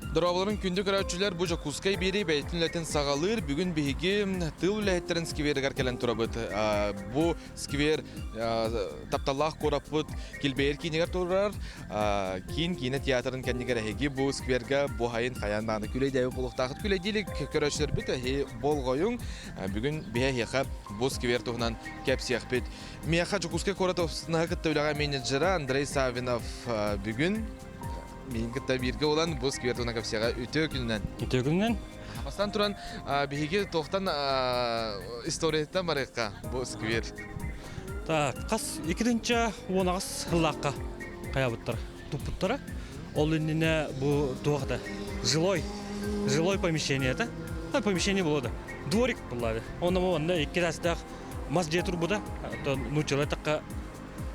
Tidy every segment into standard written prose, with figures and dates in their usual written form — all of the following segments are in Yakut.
Дорооболорун күндү көрөөччүлэр, бу Дьокуускай биэрии бэйэтин үлэтин саҕалыыр. Бүгүн биһиги тыыл үлэһиттэрин скверигэр кэлэн турабыт. Бу сквер тапталлаах куораппыт килбэйэр киинигэр турар. Киин киинэ театрын кэннигэр эһиги бу сквергэ бу хайын хайаан даҕаны күлэйдээбит буолуохтаахыт. Күлэйдиилик көрөөччүлэрбит эһи болҕойуҥ. Бүгүн биһи эһиэхэ бу сквер туһунан кэпсиэхпит. Миэхэ Дьокуускай куорат офиснаһы кытта үлэҕэ менеджера Андрей Саввинов бүгүн Миин кытта бииргэ буолан бу сквер туһунан кэпсиэҕэ үтүө күнүнэн. Үтүө күнүнэн. Бастаан туран биһиги туохтан историяттан барыахха бу сквер. Так, хас 2018 сыллаахха хайабыттар, туппуттара. Ол иннинэ бу туох да жилой, жилой помещение это. Помещение было да. Дворик буллады. Онно онно икки этаждаах мас дьиэ турбута. Нууччалар такка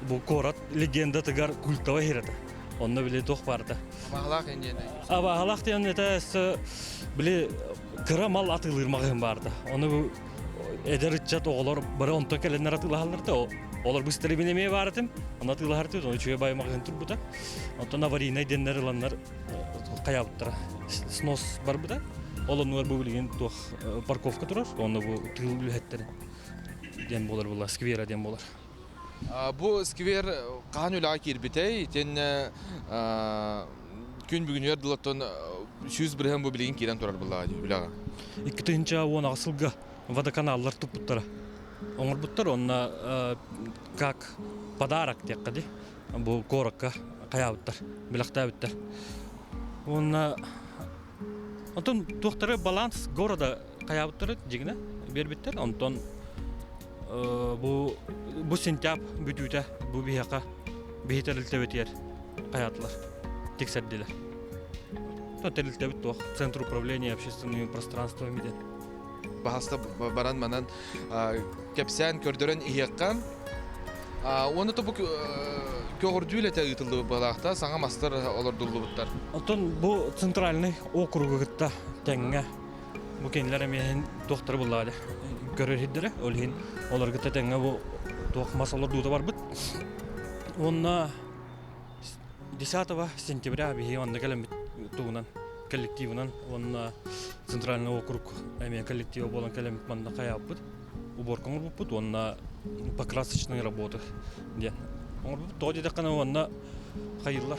бу куорат легендатыгар культовай иһэр этэ. Онно били туох баарда. Абаһалаах диэн. Абаһалаах диэн это били кыра мал атыылыыр маҕаһыын баарда. Ону бу эдэр ыччат оҕолор бары онтон кэлэннэр атыылаһаллар да олор быстары мин эмиэ баар этим. Ону атыылаһар этибит, ону үчүгэй баай маҕаһыын турбута. Онтон аварийнай диэннэр ыланнар хайаабыттара. Снос барбыта. Ол оннугар бу билигин туох парковка турар. Онно бу тыыл үлэһиттэрин диэн буолар була, сквера диэн буолар. Бу сквер хаһан үлэҕэ киирбитэй? Итиэннэ күн бүгүнүгэр дылаттан 100% бу билигин киирэн турар буоллаҕа дии үлэҕэ. 2018 сылга водоканаллар туппуттара. Оҥорбуттар онно как подарок диэххэ дии. Бу куоракка хайаабыттар, билэхтээбиттэр. Уонна онтон туохтары баланс города хайаабыттара дьиҥинэ биэрбиттэр. Онтон Бу бу сентябрь бүтүүтэ бу биһиэхэ биһи тэрилтэбитигэр хайаатылар, тиксэрдилэр. Тэрилтэбит туох Центр управления общественными пространствами диэн. Баһаста баран манан кэпсээн көрдөрөн иһиэххэ. Уонна то бу көҕүрдүү үлэтэ ыытыллыбыт быһалаахта, саҥа мастар олордуллубуттар. Оттон бу центральный округу кытта тэҥҥэ Бу кинилэр эмиэ туохтары буллаҕа көрөр иһирдэрэ. Ол иһин олорго тэҥҥэ бу туох мас олордуута барбыт. Уонна 10 сентября биһиги онно кэлэммит тугунан коллективынан уонна центральный округ эмиэ коллектива буолан кэлэммит манна хайааппыт уборка оҥорбуппут уонна покрасочные работы диэн оҥорбуппут тоҕо диэтэххинэ уонна хайыыллар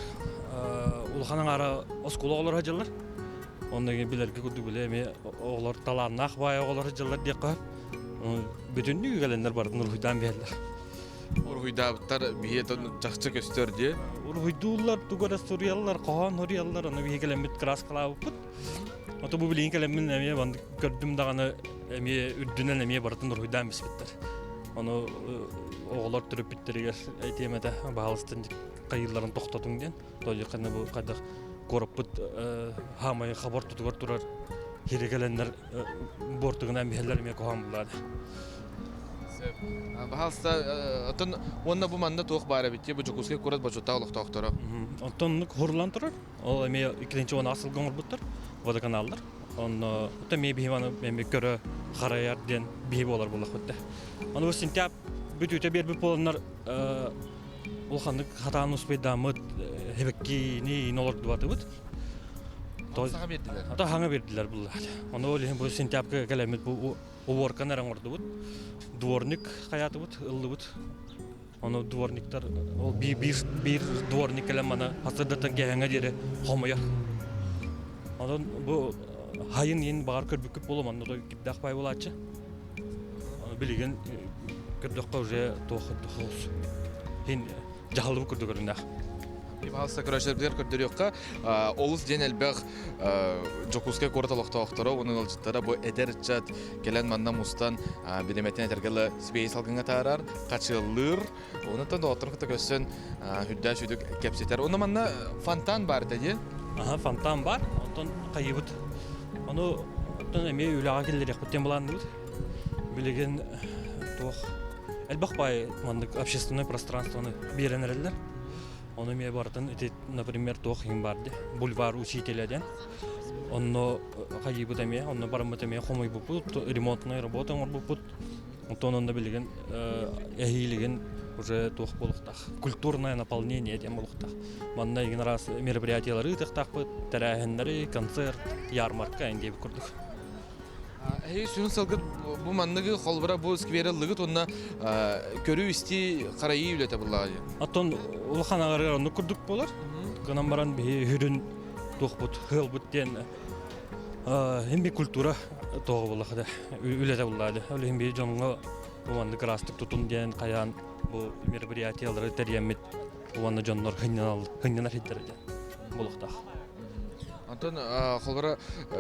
улахан аҥаара оскуола оҕолоро сылдьаллар Онно билэргэ курдук били эмиэ оҕолор талааннаах баай оҕолор сылдьаллар диэххэ сөп. Бүтүннүү кэлэннэр барытын уруһуйдаан биһэллэр. Уруһуйдаабыттар биһиэ чахчы көстөр дии. Уруһуйдууллар, тугу эрэ суруйаллар, хоһоон суруйаллар, ону биһиги кэлэммит кырааскалаабыппыт. Ото бу билигин кэлэммин эмиэ маннык көрдүм даҕаны эмиэ үрдүнэн эмиэ барытын уруһуйдаан биспиттэр. Ону оҕолор төрөппүттэригэр этиэм этэ, баһаалыстан хайыылларын тохтотуҥ диэн. Тоойуоххана бу хайдах куораппыт хаамай хабар тутугар турар сири кэлэннэр буортугунан биһэллэр эмиэ куһаҕан буллаады. Баһаалыста, оттон уонна бу манна туох баар эбит бу Дьокуускай куорат бочуоттаах олохтоохторо? Оттон оннук хурлан турар. Ол эмиэ иккитинчи уон сылга оҥорбуттар водоканаллар. Онно оттон эмиэ биһи маны эмиэ көрө харайар диэн биһи буолар буоллахпыт да. Ону бу сентябрь бүтүүтэ биэрбит буоланнар улаханнык хатаан успейдааммыт хэбэккиини иин олордубатыбыт. Саҥа биэрдилэр. Ата хаҥа биэрдилэр буллаат. Ону ол иһин бу сентябрьга кэлэммит бу уборканы эрэ оҥордубут. Дворник хайаатыбыт, ыллыбыт. Ону дворниктар ол биир, биир, биир дворник кэлэн маны хасырдаттан киэһэҥҥэ диэри хомуйар. Онон бу хайын иин баҕар көрбүккүт буолуо манна кирдээх баай буолааччы. Билигин көрдөххө уже туох хин дьаһаллыбыт курдук көрүннээх. Пожалуйста, көрөөччүлэрбитигэр көрдөрүөххэ олус диэн элбэх Дьокуускай куорат олохтоохторо уонна ыалдьыттара бу эдэр ыччат кэлэн манна мустан биримэтин этэргэ сибиэһэй салгыҥҥа таһаарар, хачыаллыыр, онуттан доҕотторун кытта көрсөн үрдээх сүдүк кэпсэтэр. Онно манна фонтан баар этэ дии? Аха, фонтан бар. Онтон хайыбыт. Ону оттон эмиэ үлэҕэ киллэриэхпит диэн былаанныыбыт. Билигин туох элбэх баай маннык общественное пространствоны биэрэн эрэллэр. Ону эмиэ барытын ити, например, туох иһин бар дии, бульвар учителя диэн. Онно хайыыбыт эмиэ, онно барыммыт эмиэ хомуйбуппут, ремонтная работа оҥорбуппут. Оттон онно билигин эһиилигин Уже туох буолуохтаах. Культурное наполнение диэн буолуохтаах. Манна игин араас мероприятиялары ыытыахтаахпыт, тэрээһиннэри, концерт, ярмарка эн диэбит курдук. Эһиги сүрүн сылгыт бу манныгы холбура бу сквери ыллыгыт уонна көрүү-истии харайыы үлэтэ буллаҕа дии. Оттон улахан аҕарыгар оннук курдук буолар. Гынан баран биһи үрүн туохпут, ыалбыт диэн хин культура тоҕо буллаха да үлэтэ буллаады. Ол иһин биһи дьоҥҥо бу маннык ыраастык тутун диэн хайаан бу мероприятиялары тэрийэммит уонна дьоннор хынньанар хиттэрэ диэн буолуохтаах. Онтон холобура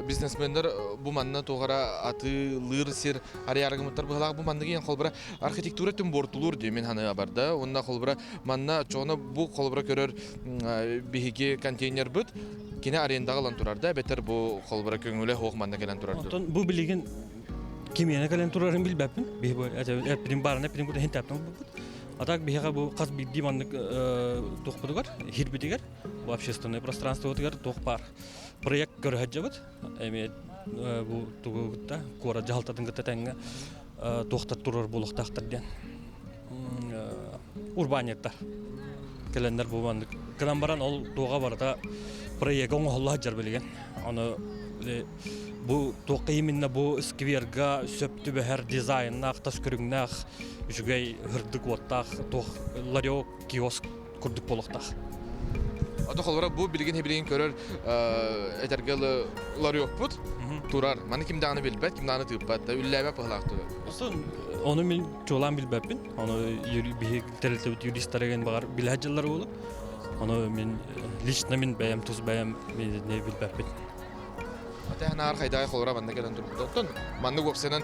бизнесмендер бу манна туохара атыылыыр сир арыйааргымыттар быһалаах бу манныгы ен холобура архитектура түм буортулуур дии мин ханыга барда уонна холобура манна чоҕуна бу холобура көрөр биһиги контейнербыт кини арендаҕа ылан турар да эбэтэр бу холобура көҥүлэ суох манна кэлэн турар Онтон бу билигин кимиэнэ кэлэн турарын билбэппин. Биһи бу эппитин баарына эппитин курдук хинтээптэн булбуппут. А так биһиэхэ бу хас биирдии маннык туохпутугар, хирбитигэр, бу общественное пространствотыгар туох баар проект көрө сылдьабыт. Эмиэ бу тугу кытта куорат дьаһалтатын кытта тэҥҥэ туохтар турар буолуохтаахтар диэн урбаанньыттар кэлэннэр бу маннык гынан баран ол туоҕа барыта проекка оҥоһулла сылдьар билигин. Ону бу туохха именно бу скверга сөп түбэһэр дизайннаах, тас көрүҥнээх, үчүгэй ырдык уоттаах туох ларек, киоск курдук буолуохтаах. Ото холобура бу билигин билигин көрөр этэргэ ларекпут турар. Маны ким даҕаны билбэт, ким даҕаны тыыппат, да үллээбэт быһылаах турар. Ону мин чуолаан билбэппин. Ону биһи тэрилтэбит юристара баҕар билэ дьыллар буолук. Ону мин лично мин бэйэм тус бэйэм не билбэппин. Ата хайдаа холобура манна кэлэн турбут. Оттон маннык уопсайынан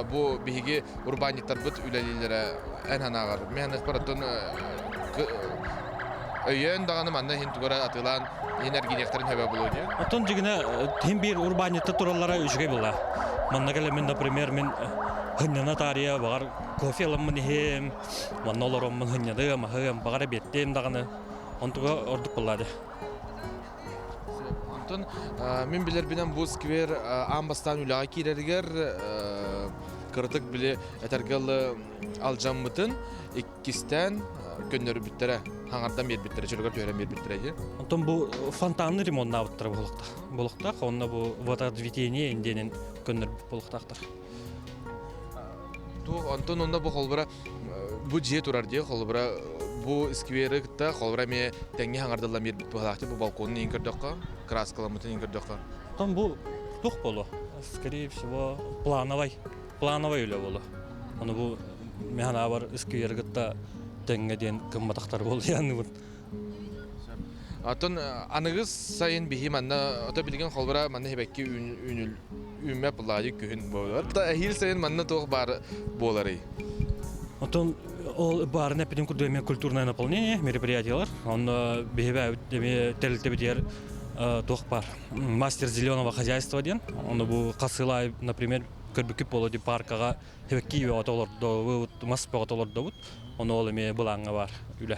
бу биһиги урбаанньыттарбыт үлэлииллэрэ эн санааҕар мен оттон өйөөн даҕаны манна иһин тугара атыылаан иһин эргиниэхтэрин сөбө буолуо дии. Оттон дьигинэ тим биир урбаанньыттар тураллара үчүгэй буолла. Манна кэлэммин, например, мин хынньана таарыйа баҕар кофе ыламмын иһиэм, манна олороммун хынньаныам, аһыам, баҕар эбиэттиэм даҕаны. Онтуга ордук буолла дии. Онтон мин билэрбинэн бу сквер аан бастаан үлэҕэ киирэригэр кыратык били этэргэ дылы алдьаммытын иккистээн көннөрбүттэрэ, хаҥардан биэрбиттэрэ, чөлүгэр түһэрэн биэрбиттэрэ дии. Онтон бу фонтаны ремонтнаабыттара буолуохтаах. Буолуохтаах, онно бу водоотведение диэнин көннөрбүт буолуохтаахтар. Туох онтон онно бу холбура бу дьиэ турар дии холобура бу сквери кытта холобура эмиэ тэҥҥэ хаҥардыллан биэрбит быһалаах бу балконун иһин көрдөххө краскаламмытын иһин көрдөххө Оттон бу туох буолуо? Скорее всего, плановай плановай үлэ буолуо. Ону бу механаабар сквери кытта тэҥҥэ диэн кымматахтар буолуйаанныбын. Оттон аныгыс сайын биһи манна ото билигин холобура манна хибэкки үүнүл үүммэ былаайы күһүн буолар. Та эһиил сайын манна туох баар буоларый? Оттон ол баарын эппитим курдук эмиэ культурное наполнение мероприятиялар. Онно биһиги эмиэ тэрилтэбитигэр туох баар мастер зеленого хозяйства диэн. Ону бу хасылай, например, көрбүккүт буолуо дии паркаҕа хибэкки бөҕөтө олордобут, мас бөҕөтө олордобут. Ону ол эмиэ былааҥҥа баар үлэ.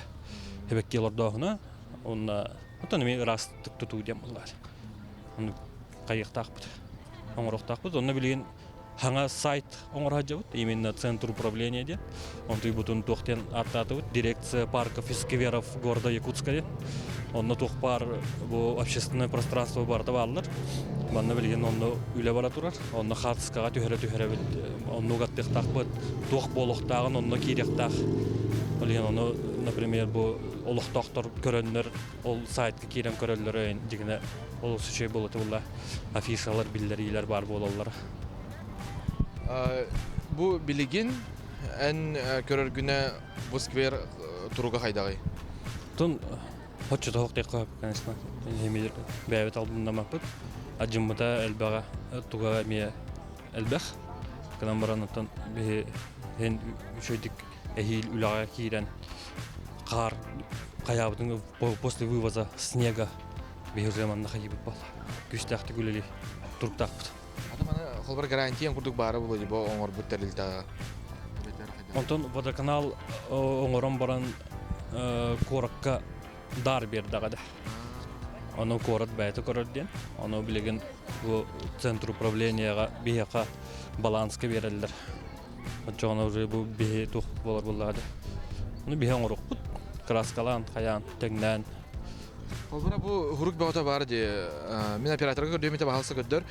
Хибэкки олордооһуна уонна оттон эмиэ ыраастык тутуу диэн буоллар. Ону хайыахтаахпыт, оҥоруохтаахпыт. Онно билигин хаҥа сайт оҥоро сылдьабыт, именно центр управления диэн. Онтуйбутун туох диэн ааттаатыбыт, дирекция парков и скверов города Якутска диэн. Онно туох баар бу общественное пространство барыта бааллар. Манна билигин онно үлэ бара турар. Онно хаартыскаҕа түһэрэ түһэрэбит, оннук аттыахтаахпыт, туох буолуохтааҕын онно киириэхтээх. Ол иһин ону, например, бу олохтоохтор көрөннөр ол сайтка киирэн көрөллөрө дьигинэ олус үчүгэй буолуо буолла афишалар биллэриилэр баар буолаллар. Бу билигин эн көрөргүнэ бу сквер туруга хайдаҕый? Тун хоччото хоқтайққа конечно эмиэ бэйэбит албыннамаппыт адьыммыта элбэҕэ туга эмиэ элбэх гынан баран оттон биһи һин үчүгэйдик эһиил үлэҕэ киирэн хаар хайаабытын после вывоза снега биһи манна хайыыбыт буолла күүстээхтик үлэлии туруктаахпыт. Ата маны холбор гарантия курдук баара буолуо бу оҥорбут тэрилтэҕэ. Онтон водоканал оҥорон баран куоракка дар биэрдэҕэ да. Ону куорат бэйэтэ көрөр диэн. Ону билигин бу центр управлениеҕа биһиэхэ баланска биэрэллэр. Оччоҕуна уже бу биһи туох буолар буоллаҕа да. Ону биһи оҥоруохпут. Краскалаан, хайаан, тэҥнээн. Холбура бу хурук бөҕөтө баар дии. Мин операторга көрдүөм этэ баһаалыста көрдөр.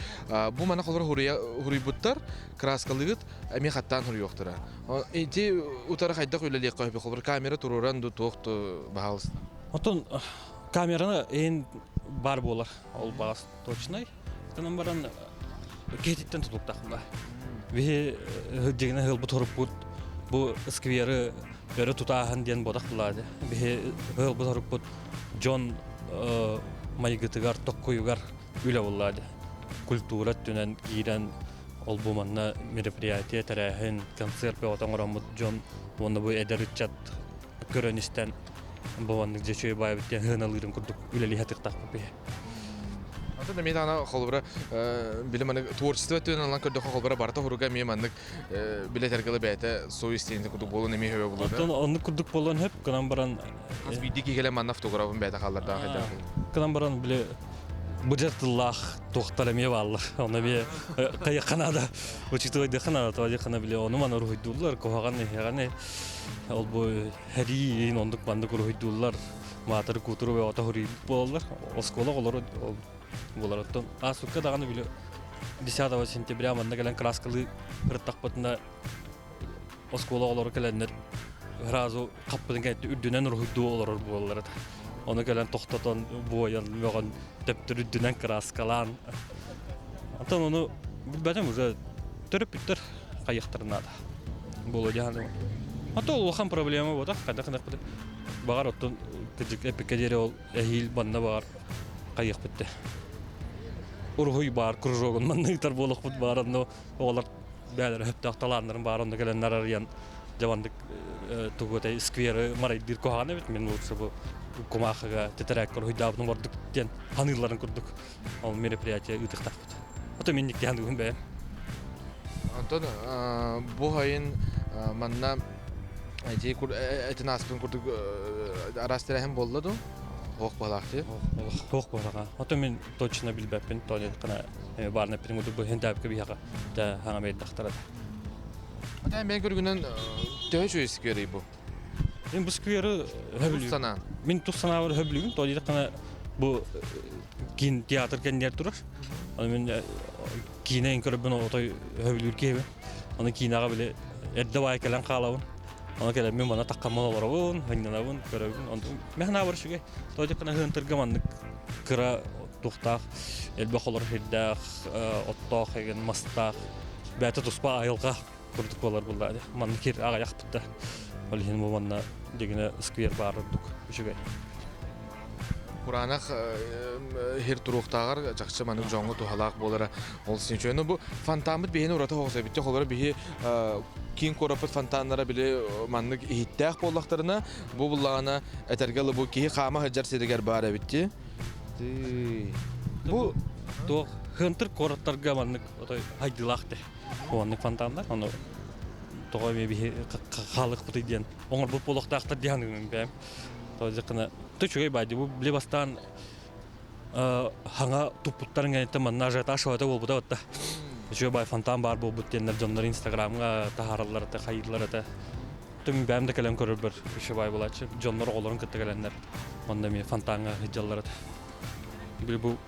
Бу маны холбура хуруйбуттар, краскалыгыт эмиэ хаттаан хуруйуохтара. Ити утары хайдах үлэлиэххэ сөбүй? Холбура камера туруоран ду туох ду баһаалыста. Оттон камераны эйин бар буолар. Ол баҕас точнай. Тынан баран киһититтэн тутулуктаахпын. Биһи дьигинэ ыһылбыт хоруппут бу скверы өрө тутааһын диэн бодах булаады. Биһи ыһылбыт хоруппут дьон майгытыгар, токкуйугар үлэ буллаады. Культура өттүнэн киирэн ол бу манна мероприятие тэрээһин, концерт бөҕөтө оҥороммут дьон уонна бу эдэр ыччат көрөн истэн бу маннык дьэ үчүгэй баайбыт диэн сыаналыырын курдук үлэлиһэ тыктахпыт биһи. Атын эмиэ даҕаны холобура били маннык творчество өттүнэн ылан көрдөххө холобура барыта хоруга эмиэ маннык билэ этэргэлэ бэйэтэ совесть диэн курдук буолуон эмиэ хөбө буолуо. Оттон оннук курдук буолуон хөп гынан баран Хас биирдии киһи кэлэн манна фотографын бэйэтэ хааллардаах хайдах. Гынан баран били быдьар тыллаах туохтар эмиэ бааллар. Ону эмиэ кайыахха наада, учитывайдыахха наада, тоҕо били ону маны уруһуйдууллар, куһаҕан иһэҕэни ол бу һэрии оннук маннык уруһуйдууллар, маатыры куутуру бөҕөтө хоруйбут буолаллар. Оскуола оҕолоро ол буолар. Оттон аасукка даҕаны били 10 сентября манна кэлэн краскалыы ырыттахпытына оскуола оҕолоро кэлэннэр сразу хаппытын кэнниттэн үрдүнэн уруһуйдуу олорор буолаллар этэ. Ону кэлэн тохтотон, буойан, мөҕөн, төптөр үрдүнэн краскалаан. Онтон ону билбэтим уже төрөппүттэр хайыахтарын наада. Буолуо дии саныыбын. А то улахан проблема буотах, хайдах гыныахпытый. Баҕар оттон кырдьык эппиккэ диэри ол эһиил манна баҕар хайыахпыт дэ. Уруһуй баар кружогун манна ыытар буолуохпут баар онно оҕолор бээлэрэ сөптөөх талааннарын баар онно кэлэннэр арыйан дьабандык тугу этэй скверы марайдыыр куһаҕан эбит мин лучше бу кумаахыга тэтэрээккэ уруһуйдаабытым ордук диэн ханыылларын курдук ол мероприятие ыытыахтаахпыт. Ото минник диэн бэйэм. Онтон бу сайын манна эти этин ааспын курдук араас тэрээһин буолла дуу? Туох баалаах дии? Туох баалаха. Ото мин точно билбэппин. Тоня кана баарна пирин курдук бу хентаапка биһака та хаңа бэйдахтара. Ата мен көргүнэн төһө үчүгэй скверий бу? Мен бу скверы хөбүлүүм. Санаан. Мин тус санаабар хөбүлүүм. Тоня диэтэххинэ бу киин театр кэннигэр турар. Аны мин киинэ көрөбүн отой хөбүлүүр киһибин. Аны киинэҕэ били эрдэ баай кэлэн хаалабын. Аны кэлэн мин мана таххаммын олоробун, һынньанабын, көрөбүн. Онтон мин санаабар үчүгэй. Тоҕо диэтэххинэ ыһыантырга маннык кыра туохтаах, элбэх олорор сирдээх, оттоох, эгин мастаах, бэйэтэ туспа айылҕа курдук буолар буоллаа дии. Манна кир аҕыйахпыт да. Ол иһин бу манна дьигинэ сквер баар ордук үчүгэй. Кураанах хир туруохтааҕар чахчы маннык дьоҥҥо туһалаах буолара ол син Ну бу фонтаммыт биһини ураты оҕус эбит. Холобура биһи киин куораппыт фонтаннара били маннык иһиттээх буоллахтарына бу буллаҕына этэргэ дылы бу киһи хаама сылдьар сиригэр баар эбит дии. Бу туох хынтыр куораттарга маннык отой хайдыылаах де. Маннык фонтаннар ону тоҕо эмиэ биһи хаалыахпытый диэн оҥорбут буолуохтаахтар дии саныыбын бэйэм. Тоҕо диэххинэ үчүгэй баай дии. Бу били бастаан хаҥа туппуттарын кэнниттэн манна ажиотаж шоута буолбута батта. Үчүгэй баай фонтан баар буолбут диэннэр дьоннор инстаграмҥа таһаараллар этэ, хайыыллар этэ. Түм бэйэм да кэлэн көрөрбөр үчүгэй баай буолааччы. Дьоннор оҕолорун кытта кэлэннэр манна эмиэ фонтаҥҥа сылдьаллар этэ. Били бу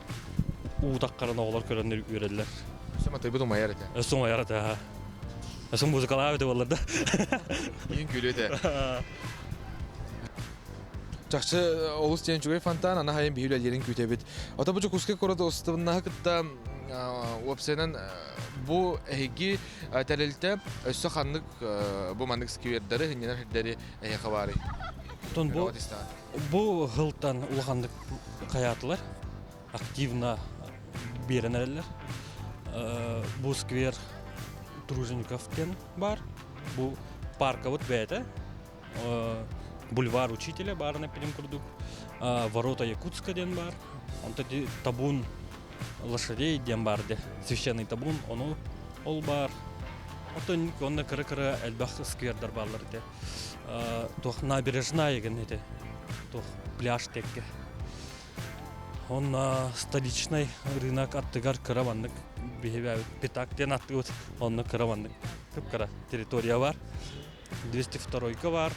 уу таххарын оҕолор көрөннөр үөрэллэр. Өссө матайбыт умайар этэ. Өссө умайар этэ. Өссө музыкалаах этэ буоллар да. Иин күлү этэ. Чахчы олус диэн үчүгэй фонтан, аны хайын биһи үлэлиирин күүтэбит. Ото бу Дьокуускай куорат устубуннаһы кытта уопсайынан бу эһиги тэрилтэ өссө ханнык бу маннык сквердары, хинньэнэр сирдэри эһиэхэ баарый? Оттон бу бу сылтан улаханнык хайаатылар, активно биэрэн эрэллэр. Бу сквер Тружеников диэн баар. Бу паркабыт бэйэтэ бульвар учителя баарын эппитим курдук ворота Якутска диэн баар. Онто табун лошадей диэн баар де священный табун ону ол баар. Оттон онно кыра-кыра элбэх сквердар бааллар этэ. Туох набережная ген этэ. Туох пляж текке. Онно столичный рынок аттыгар кыра маннык биһибээбит пятак диэн аттыбыт. Онно кыра маннык кыра территория бар. 202-га бар.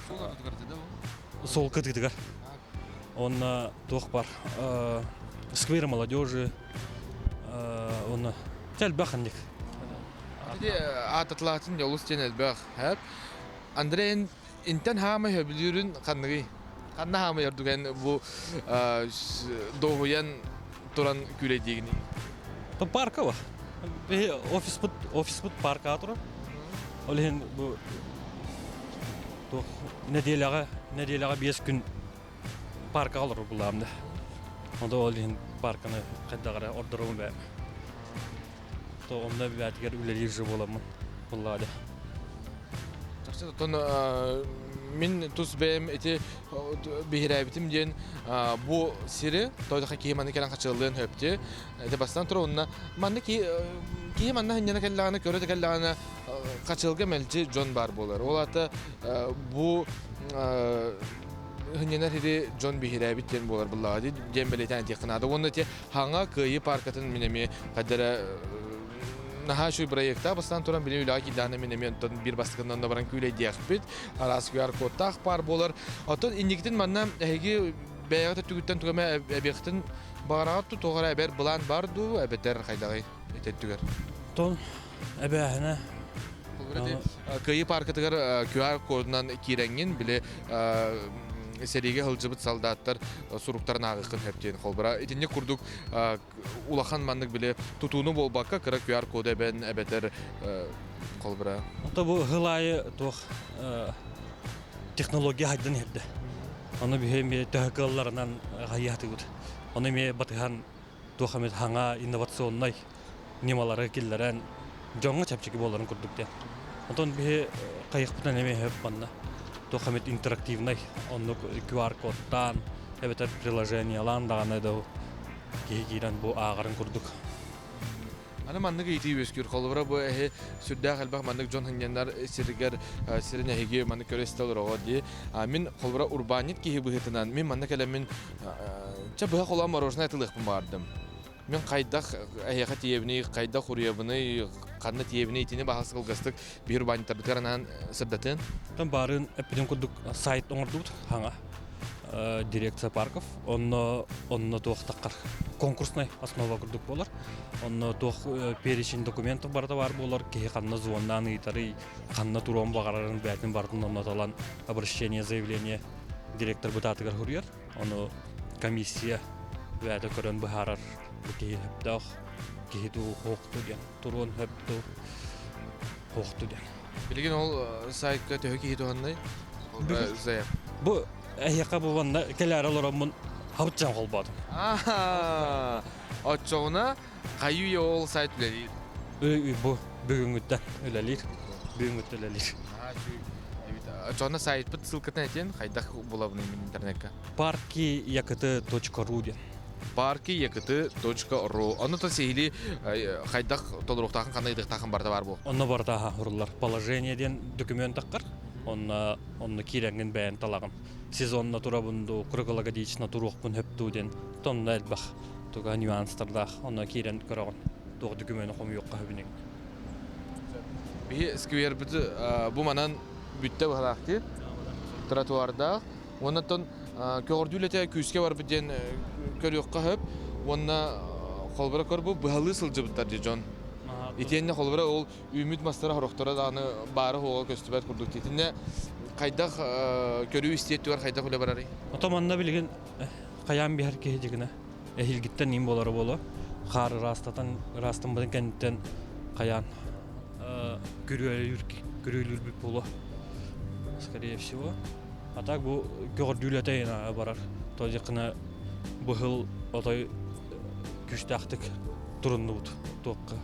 Сол кытыытыгар. Онно туох бар? Сквер молодежи, онно элбэх инник. Ити аататлаатын олус диэн элбэх. Андрей интен хаамай хөбүлүүрүн ханныгый? Ханна хаамай ордук эн бу доһуйан туран күүлэйдиигиний? Парка бар. Офиспыт, офиспыт паркаҕа турар. Ол иһин бу туох нэдиэлэҕэ нэдиэлэҕэ 5 күн паркаҕа олорор булаам да. Онто ол иһин парканы хайдах эрэ ордоробун бэйэм. То онно бээтигэр үлэлиир же буоламмын буллаа да. Чахчы оттон мин тус бэйэм ити биһирээбитим диэн бу сири тойдоха киһи манна кэлэн хачыаллыан хөптү. Ити бастан тура онно манна киһи манна хынньана кэллэҕинэ көрө да кэллэҕинэ хачыалга мэлдьи дьон баар буолар. Ол аата бу хынньанар сири дьон биһирээбит диэн буолар буллаҕа диэн бэлиэтээн этиэххэ наада. Уонна ити хаҥа Кыайыы паркатын мин эмиэ хайдара наһаа үчүгэй проектаах бастаан туран били үлэҕэ киирдэҕинэ мин эмиэ онтон биир бастакынан да баран күүлэйдиэхпит. Араас QR кодтаах паар буолар. Оттон инникитин манна эһиги бэйэҕит өттүгүттэн тугу эмэ эбиэхтин баҕараҕыт дуу, туох эрэ эбэр былаан баар дуу, эбэтэр хайдаҕый ити өттүгэр? Тон эбээһинэ Кыайыы паркатыгар QR кодунан киирэҥҥин били сэриигэ сылдьыбыт солдаттар суруктарын ааҕыаххын сөп диэн холбура итинник курдук улахан маннык били тутууну буолбакка кыра QR коду эбэн эбэтэр холбура Ото бу сыл аайы туох технология хайдан иһэрдэ. Ону биһи эмиэ төһө кыалларынан хайыахтыыбыт. Ону эмиэ батыһан туох эмит хаҥа инновационнай ньымалары киллэрэн дьоҥҥо чэпчэки буоларын курдук диэн. Онтон биһи хайыахпытынан эмиэ сөп манна. Туох эмит интерактивнай оннук QR-кодтаан эбэтэр приложениелаан даҕаны да киһи киирэн бу ааҕарын курдук. Аны маннык ыйытыы үөскүүр. Холобура бу эһи сүрдээх элбэх маннык дьон сынньанар сиригэр сирин эһиги маннык көрө истэ олороҕо дии. Мин холобура урбаанньыт киһи быһыытынан мин манна кэлэммин чэ быһа холоон мороженое атылыахпын баҕардым. Мин хайдах эһиэхэ тиийэбиний, хайдах уруйабыный, ханна тиийэбиний итини баһас кылгастык биир урбаанньыттарбытыгар анаан сырдатын. Там баарын эппитин курдук сайт оҥордубут хаҥа дирекция парков онно онно туохтаххар конкурсный основа курдук буолар онно туох перечень документов барыта баар буолар киһи ханна звоннаан ыйытарый ханна туруон баҕарарын бээтин барытын онно талан обращение заявление директор бытаатыгар суруйар Ону комиссия бэйэтэ көрөн быһаарар бу киһи сөптөөх киһи дуу, хоохту диэн, туруон сөп дуу, хоохту диэн. Билигин ол сайтка төһө киһи туһаннай? Заявка. Бу эһиэхэ бу манна кэлээри олороммун хабытчан холбоотум. Оччоҕуна хайыы ол сайт үлэлиир? Бу бүгүҥҥүттэн үлэлиир. Бүгүҥҥүттэн үлэлиир. Оччоҕуна сайтпыт ссылкатын этиэн хайдах булабыный мин интернекка? parkiyakıtı.ru диэн. parkiyakıtı.ru Ону то сиһилии хайдах толоруохтаахын ханна ыытыахтаахын барыта баар буол. Онно барыта уруллар. Положение диэн документ таххар. Онно онно киирэҥҥин бэйэн талаҕын. Сезонна турабын дуу, круглогодично туруохпун хөп дуу диэн тонна элбэх туга нюанстардаах онно киирэн көрөҕүн туох докумуону хомуйуохха сөбүнүй. Биһи сквербыты бу манан бүттэ быһалаахтыыр тротуардаах уонна көҕөрдүү үлэтэ күүскэ барбыт диэн көрүөххэ сөп уонна холобура көр бу быһалыы сылдьыбыттар дии дьон итиэннэ холобура ол үүммүт мастара сорохторо даҕаны баары суоҕа көстүбэт курдук итиннэ хайдах көрүү истиэ өттүгэр хайдах үлэ барарый Ото манна билигин хайаан биһэр киһи дьигинэ эһиилгиттэн иин буолара буолуо. Хаар ыраастатан ыраастаммытын кэнниттэн хайаан күрүөлүүр күрүөлүүрбүт буолуо. Скорее всего. А так бу көҕөрдүүлэтэ барар. То дьыкына быһыл отой күүстээхтик туруннубут туохха.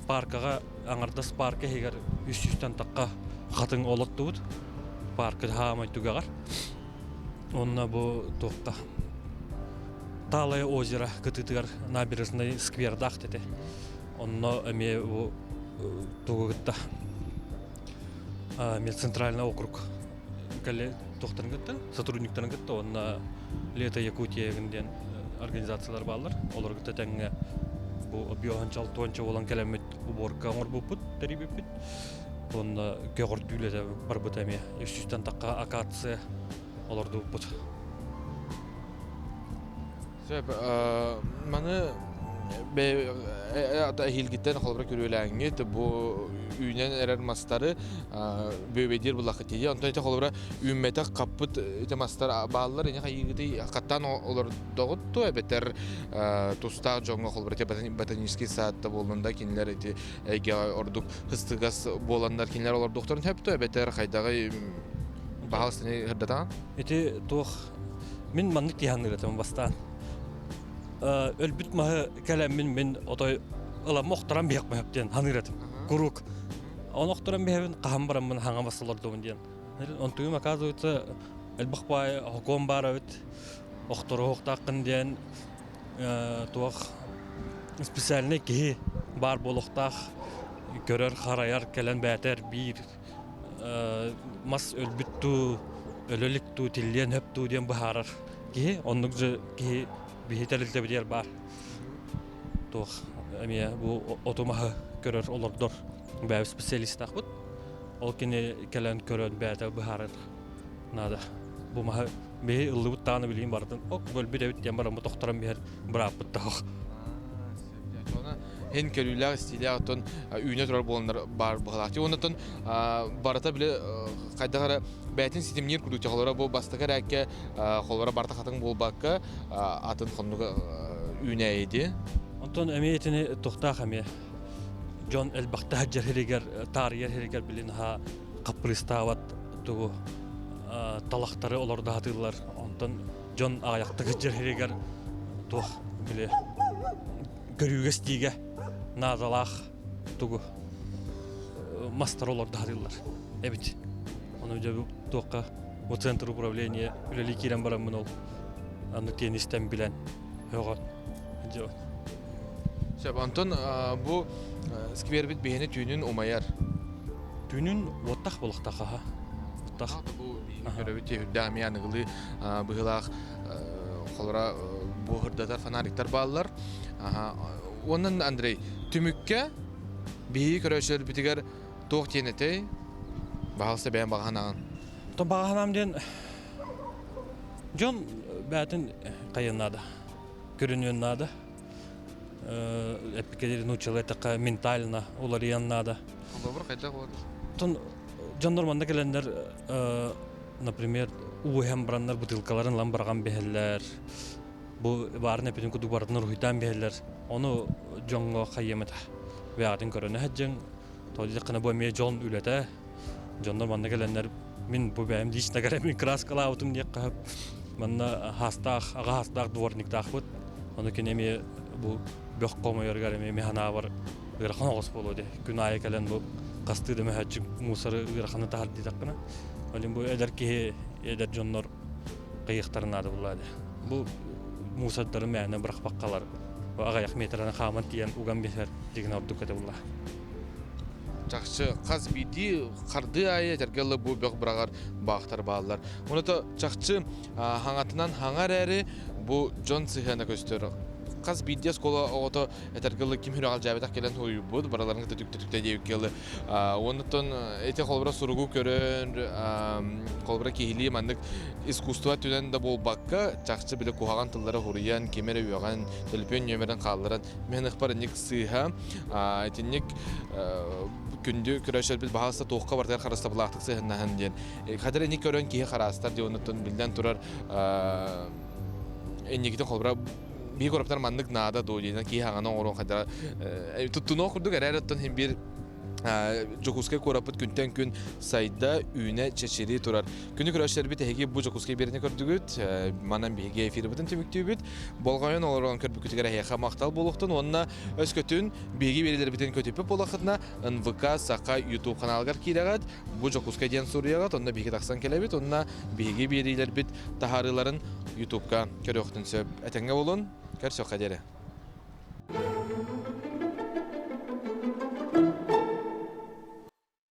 Паркаҕа аҥардас парка иһигэр үс сүүстэн тахха хатыҥ олоттубут. Парка хаамай түгэҕэр. Онно бу туохха Талое озеро кытыытыгар набережный сквердаах этэ. Онно эмиэ бу тугу кытта центральный округ кэлэ туохтарын кытта сотрудниктарын кытта уонна Лето Якутия диэн организациялар бааллар. Олору кытта тэҥҥэ бу объёһанчал туонча буолан кэлэммит уборка оҥорбуппут, тэрийбиппит. Уонна көҕөрдүү үлэтэ барбыта эмиэ. Үс сүүстэн тахха акация олордубуппут. Сөп. Маны эһиилгиттэн холобура күрүөлээҥҥит бу үүнэн эрэр мастары бүөбэйдиир буллаххыт дии. Онтон ити холобура үүммэтэх хаппыт ити мастар бааллар ини хайыыгытый хаттаан олордоҕут дуо эбэтэр тустаах дьоҥҥо холобура ити ботанический саадта буоллун да кинилэр ити эйгэҕэ ордук хыстыгас буоланнар кинилэр олордуохтарын сөп дуо эбэтэр хайдаҕый баһаалыстаны ырдатаҕын? Ити туох мин маннык тиһанныыр этим бастаан. Өлбүт маһы кэлэммин мин отой ыламма охторон биһэх диэн ханыыр этим. Куруук. Оны охторон биһэбин хаһан бараммын хаҥа бас олордубун диэн. Онтугум оказывается элбэх баай хокуон баар эбит. Охторуохтааххын диэн туох специальный киһи баар буолуохтаах көрөр харайар кэлэн бээтэр биир мас өлбүт дуу өлө илик дуу тиллиэн сөп дуу диэн быһаарар киһи оннук же киһи биһи тэрилтэбитигэр баар туох эмиэ бу оту маһы көрөр олордор бэйэбит специалистаахпыт ол кини кэлэн көрөн бэйэтэ быһаарар наада бу маһы биһи ыллыбыт даҕаны билигин барытын ок бөлбүт эбит диэн бараммыт охторон биһэр бырааппыт да Һин көрүүлээх истиилээх оттон үүнэ турар буоланнар баар быһалаах. Оннотон барыта били хайдах эрэ бэйэтин ситимниир курдук холоро бу бастакы эрээккэ холоро барыта хатыҥ буолбакка атын хоннуга үүнээйди. Онтон эмиэ итини тухтаах эмиэ дьон элбэхтэ сылдьар сиригэр таарыйар сиригэр билин аһа хаппырыыстаабат тугу талахтары олордо сатыыллар. Онтон дьон аҕыйахтык сылдьар сиригэр туох били көрүүгэ-истиигэ наадалаах тугу мастары олордо сатыыллар эбит. Ону дьэ туохха бу центр управления үлэлии киирэн бараммын ол аны тиэнистэн билэн өҕөн Сөп, онтон бу сквербит биһини түүнүн умайар. Түүнүн уоттах буолуохтаах аха. Уоттах. Бу көрөбүт үрдээх эмиэ аныгылыы быһыылаах холоро бу ырдатар фонариктар бааллар. Уонна Андрей, түмүккэ биһиги көрөөччүлэрбитигэр туох диэн этэй? Баһаалыста бэйэм баҕаһанаҕын. То баҕаһанаам диэн дьон бээтин хайын наада. Көрүнүөн наада. Эппикэлери нууччалыы эттэххэ ментально уларыйан наада. Холобур хайдах буолар? Тон дьоннор манна кэлэннэр например, уу иһэн бараннар бутылкаларын ылан барҕан биһэллэр. Бу баарын эпитин курдук барытын уруһуйдаан биһэллэр. Ону дьоҥҥо хайыам этэ. Бэйэҕитин көрөнө сылдьыҥ. Тоҕо диэтэххинэ бу эмиэ дьон үлэтэ. Дьоннор манна кэлэннэр мин бу бэйэм лично мин краскалаабытым диэххэ манна хаастаах аҕа хаастаах дворниктаахпыт. Ону кини эмиэ бу бөх хомуйарыгар эмиэ механаабар ыарахан оҕус буолуо дии. Күн аайы кэлэн бу хастыы да мөһөөччүк мусоры ыараханы таһар диэтэххинэ. Олин бу эдэр киһи эдэр дьоннор кыйыахтарын наада буллаа дии. Бу мусордары мээнэ бырахпаккалар аҕыйах метраны хааман тиийэн уган биэрэр дигин ордук этэ булла. Чахчы хас биирдии хардыы аайы этэргэ дылы бу бөх быраҕар баахтар бааллар. Оното чахчы хаҥатынан хаҥа эрээри бу дьон сыһыана көстөр. Хас биирдии оскуола оҕото этэргэ дылы ким сүрэҕэлдьээбэтэх кэлэн суруйбут, барыларын кытта түктэ-түктэ диэбиккэ дылы. Оннуттан ити холобура суругу көрөн, холобура киһилии маннык искусство өттүнэн да буолбакка, чахчы били куһаҕан тыллары хуруйан, ким эрэ үөҕэн, төлөпүөн нүөмэрин хаалларан, мин ыкпар инник сыыһа. Итинник күндү көрөөччүлэрбит баһаалыста туохха барытыгар харыстабылаахтык сыһыннаһын диэн. Хатыр инник көрөн киһи хараастар диэн оннуттан биллэн турар инникитин холобура биһи кураптар маннык наада дуо диэн киһи хаҥаны оҥоруон хайдара туттунуох курдук эрээр оттон иһин биир Дьокуускай куораппыт күнтэн күн сайда, үүнэ, чэчирии турар. Күнү көрөөччүлэрбит эһиги бу Дьокуускай биэриини көрдүгүт. Манан биһиги эфирбытын түмүктүүбүт. Болҕойон олорон көрбүккүтүгэр эһиэхэ махтал буолуохтун уонна өскөтүн биһиги биэриилэрбитин көтүппүт буоллаххытына НВК Саха YouTube ханаалыгар киирэҕит. Бу Дьокуускай диэн суруйаҕыт, онно биһиги тахсан кэлэбит уонна биһиги биэриилэрбит таһаарыыларын YouTube-ка көрүөхтүн сөп. Этэҥҥэ буолун, көрсүөххэ диэри.